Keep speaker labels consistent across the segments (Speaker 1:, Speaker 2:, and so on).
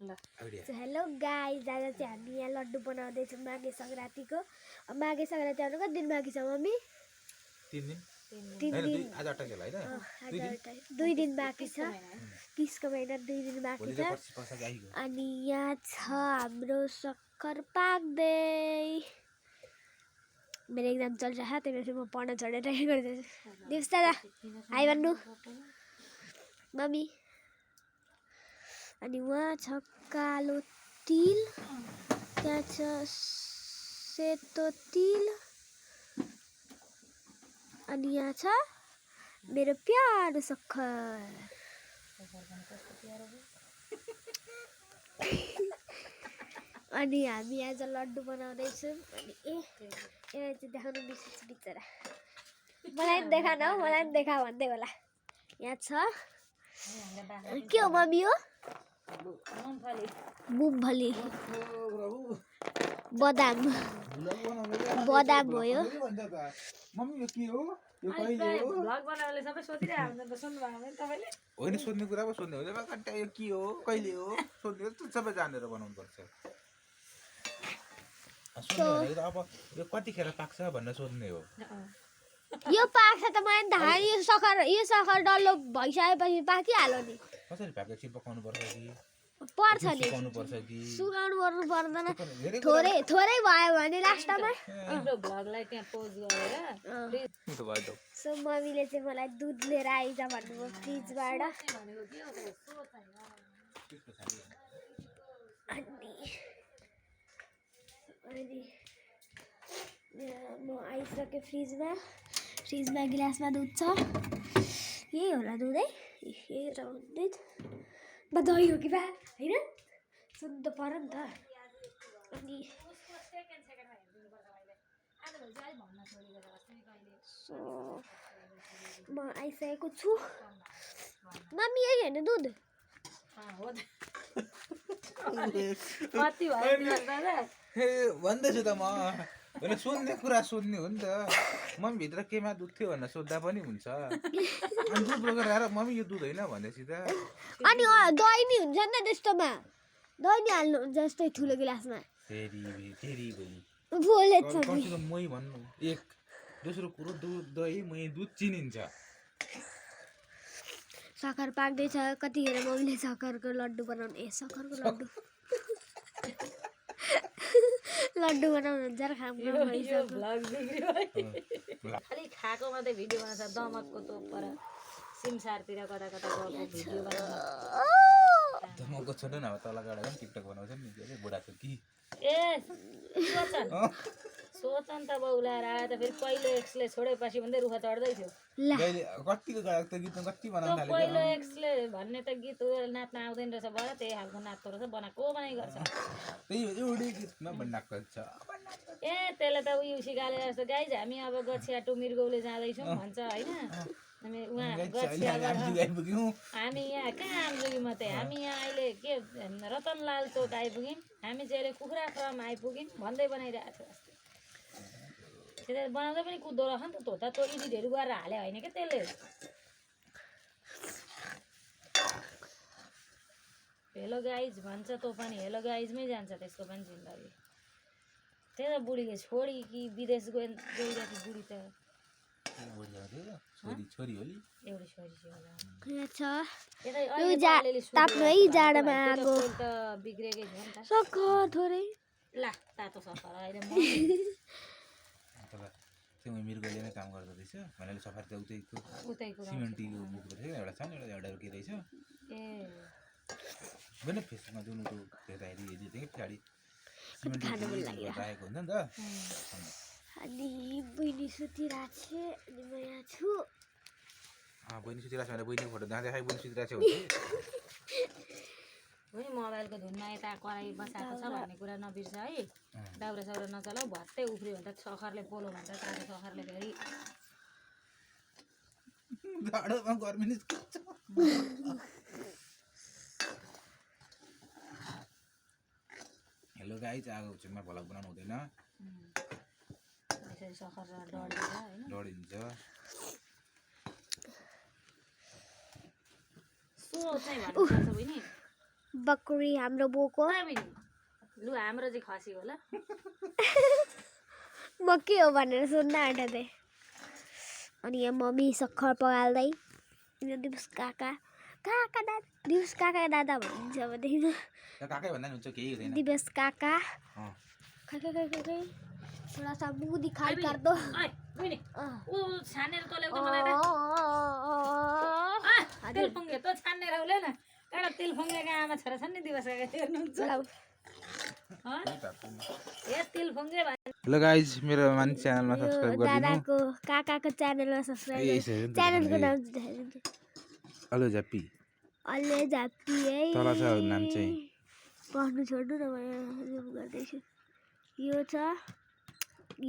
Speaker 1: Hello guys, आज चाहिँ हामी यहाँ लड्डु बनाउँदैछौँ माघे सङ्क्रान्तिको। माघे सङ्क्रान्ति आउनु कति दिन बाँकी छ मम्मी?
Speaker 2: 3 दिन।
Speaker 1: 3 दिन
Speaker 2: आज 8 गेल हैन?
Speaker 1: 2 दिन बाँकी छ। 30 को महिना 2 दिन बाँकी छ। अनि यहाँ छ हाम्रो सक्खर पाक्दै। मेरो एक्जाम चलिरहेको छ, त्यही भएर म पढ्न छोडेर के गर्दैछु। दिप्स दादा हाई भन्नु मम्मी। अनि वहाँ छ कालो तिल, त्यहाँ छ सेतो तिल, अनि यहाँ छ मेरो प्यारो सक्खर। अनि हामी आज लड्डु बनाउँदैछौँ। अनि यसलाई चाहिँ देखाउनु बिर्सेछु बिचरा। मलाई पनि देखा न, मलाई पनि देखा भन्दै होला। यहाँ छ के हो मम्मी? हो मुङफली, बदाम बदाम हो यो।
Speaker 2: मम्मी यो के हो? यो कहिले हो?
Speaker 3: भ्लग बनाउनेले सबै सोधिरहेको हुन्छ त सुन्नु भएको भने तपाईले?
Speaker 2: होइन सोध्ने कुरा पो सोध्ने हो। कट्टा यो के हो? कहिले हो? सोध्ने त सबै जानेर बनाउनु पर्छ। सोध्ने भनेको त अब यो कतिखेर पाक्छ भनेर सोध्ने हो।
Speaker 1: यो पाक्छ त मलाई थाहा। यो सक्खर डल्लो भइसकेपछि पाकिहाल्यो नि।
Speaker 2: कसरी पाक्छ? एकछिन पकाउनु पर्छ कि
Speaker 1: पर्छ नि,
Speaker 2: सुकाउनु पर्छ कि
Speaker 1: सुकाउनु पर्नु पर्दैन। थोरै थोरै भयो भने लास्टमा
Speaker 3: तिम्रो भ्लगलाई त्यहाँ पोज गरेर
Speaker 1: सो मम्मीले चाहिँ मलाई दुध लिएर आइज भन्नुभयो फ्रिजबाट। अनि म आइसकेँ फ्रिजमा गिलासमा दुध छ। यही होला दुध है, यही दुध। दही हो कि बा होइन? सुन्नु त पर्यो नि त। अनि सो म आइसकेको छु। मम्मी यही होइन दुध?
Speaker 2: भन्दैछु त म। होइन सोध्ने कुरा सोध्ने हो नि त। मम्मी भित्र केमा दुध थियो भनेर सोद्धा पनि हुन्छ। अनि दुध बोकेर आएर मम्मी यो दुध होइन भनेपछि त
Speaker 1: अनि दही नि हुन्छ नि त त्यस्तोमा। दही नि हाल्नुहुन्छ जस्तै ठुलो गिलासमा। बोलेछ
Speaker 2: कमसेकम मै भन्नु एक। दोस्रो कुरो दुध दही मै दुध चिनिन्छ।
Speaker 1: सक्खर पाक्दैछ। कतिखेर मम्मीले सक्खरको लड्डु बनाउनु सक्खरको लड्डु लड्डु बनाउनु हुन्छ र खाम
Speaker 3: भ्लग बिग्रियो है। खालि खाएको मात्रै भिडियो बनाउँछ। दमकको तोप पर सिमसारतिर कता कता गएको भिडियो बनाउँछ।
Speaker 2: दमकको छोड्नु न, अब तल गएर टिकटक बनाउँछ नि के बुढा छ कि।
Speaker 3: ए सोचन त बौलाएर आयो त फेरि पहिलो एक्सले छोडेपछि भन्दै रुख चढ्दै थियो।
Speaker 2: कतिको गएको त गीत कति बनाउन थालेको।
Speaker 3: पहिलो एक्सले भन्ने त गीत नाच्न आउँदैन रहेछ बडा, त्यही खालको नाच्दो रहेछ। बनाएको बनाइ गर्छ।
Speaker 2: त्यही एउटै गीतमा बनाएको छ।
Speaker 3: ए त्यसले त उयो सिकाले जस्तो गाइज हामी अब गछिया टु मिर्गौले जाँदैछौँ भन्छ होइन। हामी उहाँ गछियाबाट हामी यहाँ कहाँ आमजुगी मात्रै, हामी यहाँ अहिले के रतनलाल चोक आइपुग्यौँ। हामी चाहिँ अहिले कुखुरा फार्म आइपुग्यौँ भन्दै बनाइरहेको थियो अस्ति। त्यसले बनाउँदै पनि कुद्दो रहेछ नि त। तँ एडिटहरू गरेर हाल्यो होइन क्या त्यसले। हेलो गाइज भन्छ तँ पनि हेलो गाइजमै जान्छ त्यसको पनि जिन्दगी। त्यही त बुढीले छोडी कि विदेश गइरहेको बुढी त
Speaker 2: छोरी होली
Speaker 3: एउटै छोरी
Speaker 1: ताप्नु है जाडोमा आगो
Speaker 3: बिग्रेकै थियो नि त।
Speaker 1: सक्खर थोरै
Speaker 3: ला तातो सक्खर अहिले म
Speaker 2: त्यो मिर्गोले नै काम गर्दो रहेछ भनेर सफारी त
Speaker 3: उतैको
Speaker 2: सिमेन्टीको बोक्दो रहेछ। एउटा छ एउटा के रहेछ
Speaker 3: ए
Speaker 2: होइन फेसमा जुन हेर्दाखेरि चाहिँ पछाडि सिमेन्टी राखेको हुन्छ नि त।
Speaker 1: अनि बहिनी सुतिरहेको छ अनि म यहाँ छु।
Speaker 2: बहिनी सुतिरहेको छ भने बहिनीको फोटो देखाइ बहिनी सुतिरहेको छ
Speaker 3: भने मोबाइलको धुनमा यता कराई बसाएको छ भन्ने कुरा नबिर्स है। दाउरा साउरा नचलाऊ, भत्तै उफ्रियो भने त सक्खरले पोलो भन्छ। तातो सक्खरले फेरि
Speaker 2: जाडोमा गर्मी निस्किन्छ। हेलो गाइज, आगो छेउमा भ्लग बनाउनु हुँदैन।
Speaker 3: यसरी सक्खर डढिन्छ होइन,
Speaker 2: डढिन्छ।
Speaker 3: सो चाहिँ भन्नुपर्छ बहिनी।
Speaker 1: बकरी हाम्रो बोको
Speaker 3: लु हाम्रो चाहिँ खसी होला
Speaker 1: म के हो भनेर सोध्न आँटेँ अनि यहाँ मम्मी सक्खर पगाल्दै दिवस काका काका दादा दिवस काका दादा भनिन्छ भनेदेखि
Speaker 2: काकै भन्दा नि हुन्छ केही हुँदैन
Speaker 1: दिवस काका खै खै खै खै खै थोड़ा सा मुंह दिखाई कर दो
Speaker 3: ऊ छानेर तल्याउ त मलाई तेल फुङ्गे त छानेर उले न एउटा तेल फुङ्गेका आमा छोरा छन् नि दिवस काका हेर्नुहुन्छ ए तेल फुङ्गे
Speaker 2: हेलो गाइज मेरो मान्छे च्यानलमा सब्स्क्राइब गरिदिनु
Speaker 1: दादाको काकाको च्यानलमा सब्स्क्राइब च्यानलको नाम चाहिँ
Speaker 2: हेलो झ्याप्पी
Speaker 1: अलले झाप्पी है
Speaker 2: तल छ नाम चाहिँ
Speaker 1: पढ्नु छोड्नु न म गर्दैछु यो छ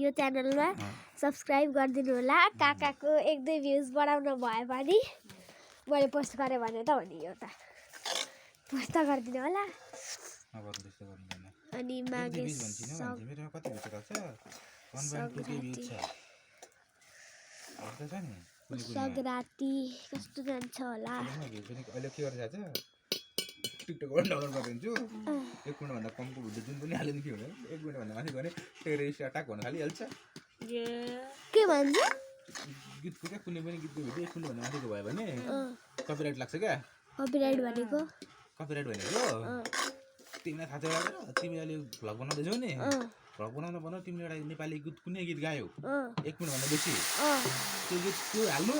Speaker 1: यो च्यानलमा सब्स्क्राइब गरिदिनु होला काकाको 1-2 भ्युज बढाउन भए पनि मैले पोस्ट गरेँ भने त हो नि एउटा पोस्ट गरिदिनु होला अनि माघे सग्राती कस्तो जान्छ होला
Speaker 2: अहिले के गरेर छ टिकटकबाट डाउनलोड गरिदिन्छु 1 मिनेटभन्दा कमको भिडियो जुन पनि हाल्यो नि के हुने 1 मिनेटभन्दा माथि गरे टेररिस्ट अट्याक हुन थालिहाल्छ
Speaker 1: के भन्छ
Speaker 2: गीतको क्या कुनै पनि गीतको भिडियो 1 मिनेटभन्दा माथिको भयो भने कपिराइट लाग्छ क्या
Speaker 1: कपिराइट भनेको
Speaker 2: तिमीलाई थाहा छ तिमी अहिले भ्लग बनाउँदैछौ नि भ्लग बनाउँदा तिमीले एउटा नेपाली गीत कुनै गीत गायौ 1 मिनेटभन्दा बेसी त्यो गीत त्यो हाल्नु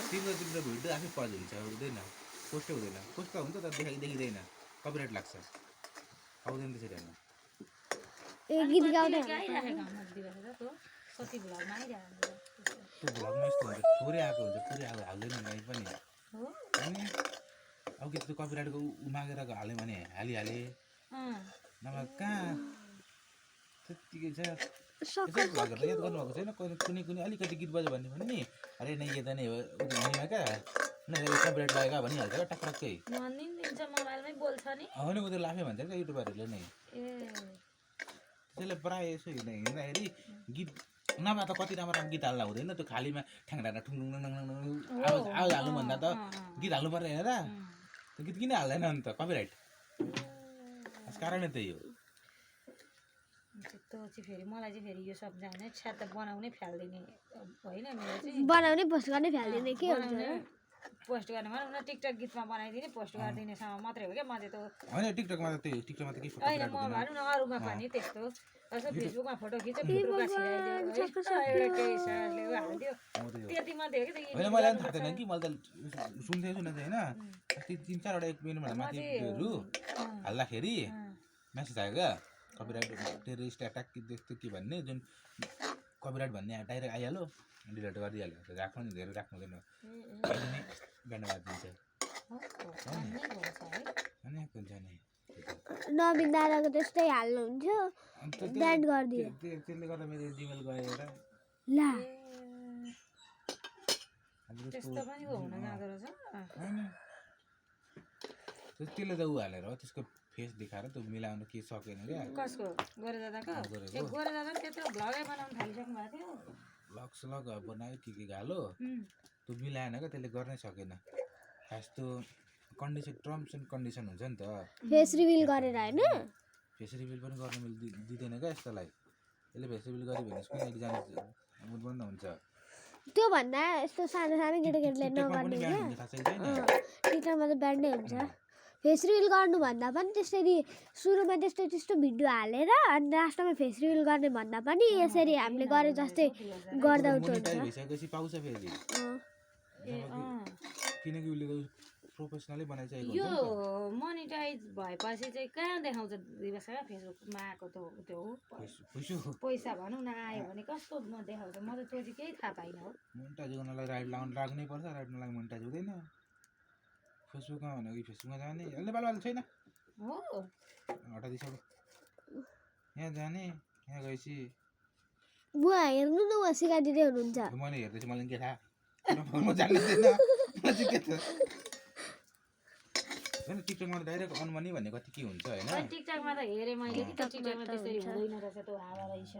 Speaker 2: तिम्रो भिडियो आफै पज हुन्छ हुँदैन पोस्टै हुँदैन पोस्ट त हुन्छ तर देखिँदैन कपिराइट लाग्छ आउँदैन त्यसरी होइन
Speaker 1: ए गीत गाउने
Speaker 3: कति भ्लगमा आइरहेको
Speaker 2: त्यो भ्लगमा यस्तो हुन्छ थोरै आएको हुन्छ पुरै आएको हाल्दैन गाई पनि अनि अब कि त्यो कपिराइटको मागेर हाल्यो भने हालिहाले नभए कहाँ त्यत्तिकै छ भ्लगहरू याद गर्नुभएको छैन कुनै अलिकति गीत बज्यो भने पनि नि अरे नै यो त नै हो हुनेमा क्या कपिराइट लागेको भनिहाल्छ क्या टक्रक्कै
Speaker 3: मोबाइलमै बोल्छ नि
Speaker 2: होइन उ त लाफे भन्छ क्या युट्युबरहरूले नै त्यसले प्रायः यसो हिँड्दाखेरि गीत नभए त कति राम्रो राम्रो गीत हाल्दा हुँदैन त्यो खालीमा ठ्याङ्रा ठुङ आवाज हाल्नु भन्दा त गीत हाल्नु पर्ने होइन र त्यो गीत किन हाल्दैन अन्त कपिराइट त्यस कारणले त्यही हो
Speaker 3: त्यो चाहिँ फेरि मलाई चाहिँ फेरि यो सब जाने छ्याट त बनाउनै फ्याल्दिने होइन मेरो चाहिँ
Speaker 1: बनाउने पोस्ट गर्ने फ्याल्दिने के हुन्छ
Speaker 3: पोस्ट गर्ने भने उनीहरू टिकटक गीतमा बनाइदिने पोस्ट गरिदिनेसम्म मात्रै हो क्या म चाहिँ त
Speaker 2: होइन टिकटकमा त त्यही टिकटकमा त के
Speaker 3: होइन म भनौँ न अरूमा पनि त्यस्तो यसो फेसबुकमा फोटो खिच्यो हालिदियो त्यति मात्रै हो कि
Speaker 2: होइन मलाई पनि थाहा थिएन कि मैले त सुन्थेँ होइन अस्ति 3-4वटा 1 मिनेटभन्दा माथिहरू हाल्दाखेरि मेसेज आयो क्या कपिराइट टेररिस्ट एट्याक त्यस्तो के भन्ने जुन कपिराइट भन्ने डाइरेक्ट आइहाल्यो डिलिट गरिदिइहाल्यो राख्नु नि धेरै राख्नु हुँदैन ब्यान्ड बाजिदिन्छ हुन्छ नि
Speaker 1: नवीन दादाको त्यस्तै हाल्नुहुन्थ्यो ब्यान्ड गरिदियो
Speaker 2: त्यसले गर्दा मेरो जिमेल गयो एउटा
Speaker 1: ला
Speaker 3: त्यस्तो पनि हुन जाँदो रहेछ
Speaker 2: होइन त्यसले त ऊ हालेर हो त्यसको फेस देखाएर त्यो मिलाउन के सकेन क्या
Speaker 3: कसको गोरे दादाको गोरे दादा त्यत्रो भ्लगै बनाउन थालिसक्नु भएको थियो
Speaker 2: भ्लग बनायो के गालो त्यो मिलाएन क्या त्यसले गर्नै सकेन खास त्यो कन्डिसन टर्म्स एन्ड कन्डिसन हुन्छ नि त
Speaker 1: फेस रिभिल गरेर हैन
Speaker 2: फेस रिभिल पनि गर्न दिँदैन क्या यस्तोलाई यसले फेस रिभिल गर्यो भने स्कुल एक्जाम बन्द हुन्छ
Speaker 1: त्यो भन्दा यस्तो सानो सानो केटाकेटीले नगर्ने क्या टिकटकमा त ब्यान्डै हुन्छ फेस रिभिल गर्नुभन्दा पनि त्यसरी सुरुमा त्यस्तो भिडियो हालेर अनि लास्टमा फेस रिभिल गर्ने भन्दा पनि यसरी हामीले गरे जस्तै गर्दा हुन्छ
Speaker 2: भइसकेपछि पाउँछ फेरि किनकि उसले प्रोफेसनली बनाइसकेको
Speaker 3: यो मोनिटाइज भएपछि चाहिँ कहाँ देखाउँछ दिवस फेसबुकमा आएको त त्यो पैसा भनौँ न आयो भने कस्तो देखाउँछ म त त्यो चाहिँ केही थाहा पाइनँ हो
Speaker 2: मोनिटाइज गर्नलाई लाग्नै पर्छ राइड नलाग्ने मोनिटाइज हुँदैन फेसबुकमा भनेको फेसबुकमा जाने अहिले बालबाल छैन
Speaker 3: हो
Speaker 2: हटाइदिइसक्यो यहाँ जाने यहाँ गएपछि
Speaker 1: बुवा हेर्नु न उहाँ सिकाइदिँदै हुनुहुन्छ
Speaker 2: मैले हेर्दैछु मलाई के थाहा म जान्दैन मलाई के थाहा होइन टिकटकमा त डाइरेक्ट अन मनी भन्ने कति के हुन्छ होइन
Speaker 3: टिकटकमा त हेरेँ मैले कि टिकटकमा त्यसरी हुँदैन रहेछ त्यो हावा रहेछ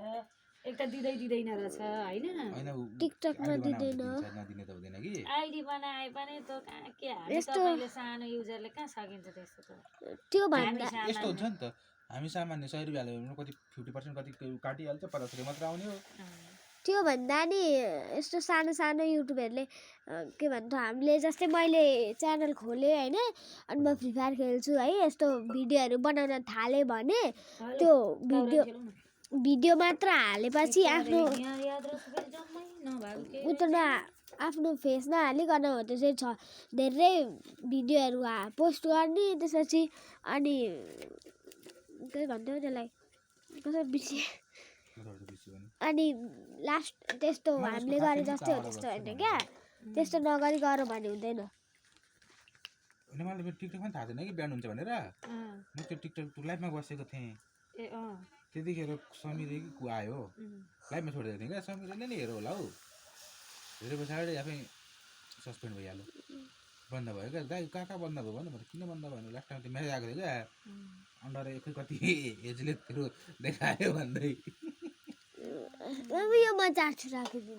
Speaker 3: एक त दिँदैन रहेछ होइन
Speaker 2: होइन
Speaker 1: टिकटकमा दिँदैन
Speaker 2: नदिने त हुँदैन कि
Speaker 3: आइडी बनाए पनि त कहाँ के हामी तपाईँले सानो युजरले कहाँ सकिन्छ त्यस्तो त
Speaker 1: त्यो
Speaker 3: हामी
Speaker 1: भन्दा
Speaker 2: यस्तो हुन्छ
Speaker 3: सामान्य
Speaker 2: नि त हामी सामान्य 100 रुपियाँ हाल्यो भने कति 50% कति काटिहाल्छ 50 रुपियाँ मात्र आउने हो
Speaker 1: त्यो भन्दा नि यस्तो सानो सानो युट्युबरले के भन्छ हामीले जस्तै मैले च्यानल खोलेँ होइन अनि म फ्री फायर खेल्छु है यस्तो भिडियोहरू बनाउन थालेँ भने त्यो भिडियो मात्र हालेपछि आफ्नो उता आफ्नो फेस नहालिकन हो त्यसरी छ धेरै भिडियोहरू पोस्ट गर्ने त्यसपछि अनि के भन्थ्यो त्यसलाई कसरी बिर्सेँ अनि लास्ट त्यस्तो हामीले गरे जस्तै हो त्यस्तो होइन क्या त्यस्तो नगरी गर भने हुँदैन
Speaker 2: होइन मलाई टिकटकमा थाहा छैन कि ब्यान्ड हुन्छ भनेर म त्यो टिकटक लाइभमा बसेको थिएँ त्यतिखेर समीर कि को आयो लाइभमा छोडिदिएको थिएँ क्या समीरले नि हेर होला हौ धेरै पछाडि आफै सस्पेन्ड भइहाल्यो बन्द भयो क्या दाइ कहाँ बन्द भयो भन्नु किन बन्द भयो लास्ट टाइम त्यो म्यासेज आएको थियो क्या अन्डर एकै कति एजले तेरो देखायो भन्दै
Speaker 1: यो म चार्ज राखिदिनु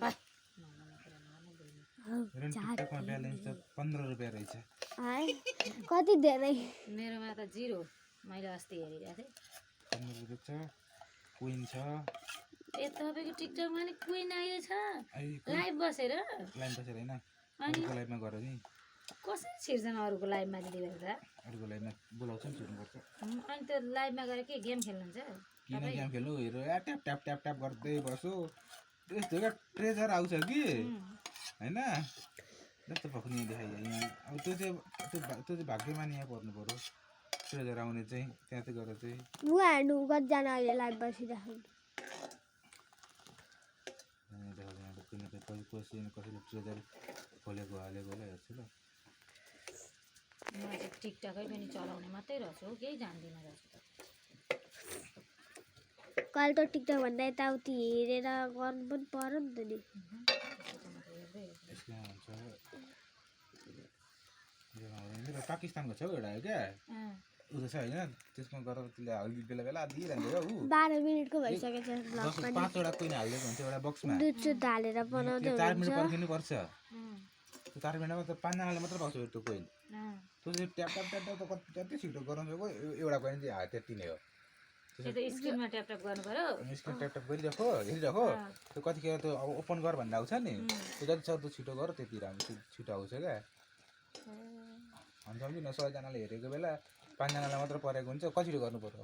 Speaker 2: टिकटकमा ब्यालेन्स त 15 रुपियाँ रहेछ
Speaker 1: है कति धेरै
Speaker 3: मेरोमा त 0 मैले अस्ति हेरिरहेको थिएँ
Speaker 2: 15 रुपियाँ छ क्विन छ
Speaker 3: ए तपाईँको टिकटकमा नि क्विन आइरहेछ लाइभ बसेर
Speaker 2: होइन अरूको लाइभमा गएर नि
Speaker 3: कसरी छिर्छन् अरूको लाइभमा दिदी बेला त
Speaker 2: अरूको लाइभमा बोलाउँछ नि छिर्नुपर्छ
Speaker 3: अनि त्यो लाइभमा गएर के गेम खेल्नुहुन्छ
Speaker 2: किन गेम खेल्नु हेर ट्याप ट्याप ट्याप ट्याप गर्दै बस्छु त्यस्तो क्या ट्रेजर आउँछ कि होइन जस्तो भक्नी देखाइयो यहाँ अब त्यो चाहिँ भाग्यमानी यहाँ पर्नु पऱ्यो ट्रेजर आउने चाहिँ त्यहाँ चाहिँ गएर चाहिँ
Speaker 1: म हेर्नु कतिजना अहिले लाइभ बसिरहेको
Speaker 2: कसैले ट्रेजर खोलेको हालेको होला हेर्छु ल
Speaker 3: म चाहिँ टिकटकै पनि चलाउने मात्रै रहेछु केही जान्दिनँ रहेछु त
Speaker 1: कहिले त टिकटक भन्दा यताउति हेरेर गर्नु पनि पर्यो नि त नि
Speaker 2: यसमा हुन्छ पाकिस्तानको छ एउटा क्या उ त छ होइन त्यसमा गरेर त्यसले हल्दी बेला बेला दिइरहन्छ क्या ऊ
Speaker 1: 12 मिनेटको भइसकेको छ ब्लग पनि
Speaker 2: 5 वटा कोइन हालिदिएको हुन्छ एउटा बक्समा
Speaker 1: दुध सुध हालेर बनाउँदै
Speaker 2: 4 मिनट
Speaker 1: हुन्छ
Speaker 2: पर्खिनु पर्छ त्यो 4 मिनटमा त 5 जनाले मात्र पाउँछ त्यो कोइन त्यो चाहिँ ट्याप ट्याप ट्याप ट्याप कति जति छिटो गराउँछ एउटा कोइन चाहिँ त्यति नै हो
Speaker 3: त्यो त स्क्रिनमा ट्याप ट्याप गर्नु पर्यो
Speaker 2: स्क्रिन ट्याप ट्याप गरिराखो हेरिराखो त्यो कतिखेर त्यो अब ओपन गर भन्दा आउँछ नि त्यो जति सक्दो छिटो गर त्यति राम्रो छिटो आउँछ क्या अनि सम्झिन 100 जनाले हेरेको बेला 5 जनालाई मात्र परेको हुन्छ कसरी गर्नु पर्यो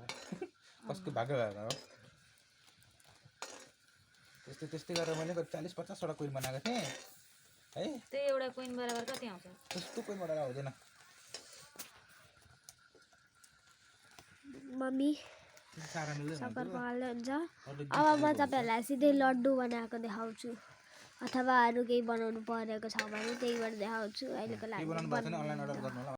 Speaker 2: कसको भाग्य भएर हो त्यस्तै गरेर मैले 40-50 वटा कोइन बनाएको थिएँ है
Speaker 3: त्यो एउटा कोइन बराबर कति आउँछ
Speaker 2: त्यस्तो कोइन बनाएर हुँदैन
Speaker 1: मम्मी
Speaker 2: सारा मिल्दैन
Speaker 1: सकर पाल्दै हुन्छ अब म तपाईँहरूलाई सिधै लड्डु बनाएको देखाउँछु अथवा अरू केही बनाउनु परेको छ भने त्यहीबाट देखाउँछु अहिलेको लागि
Speaker 2: अनलाइन अर्डर गर्नु होला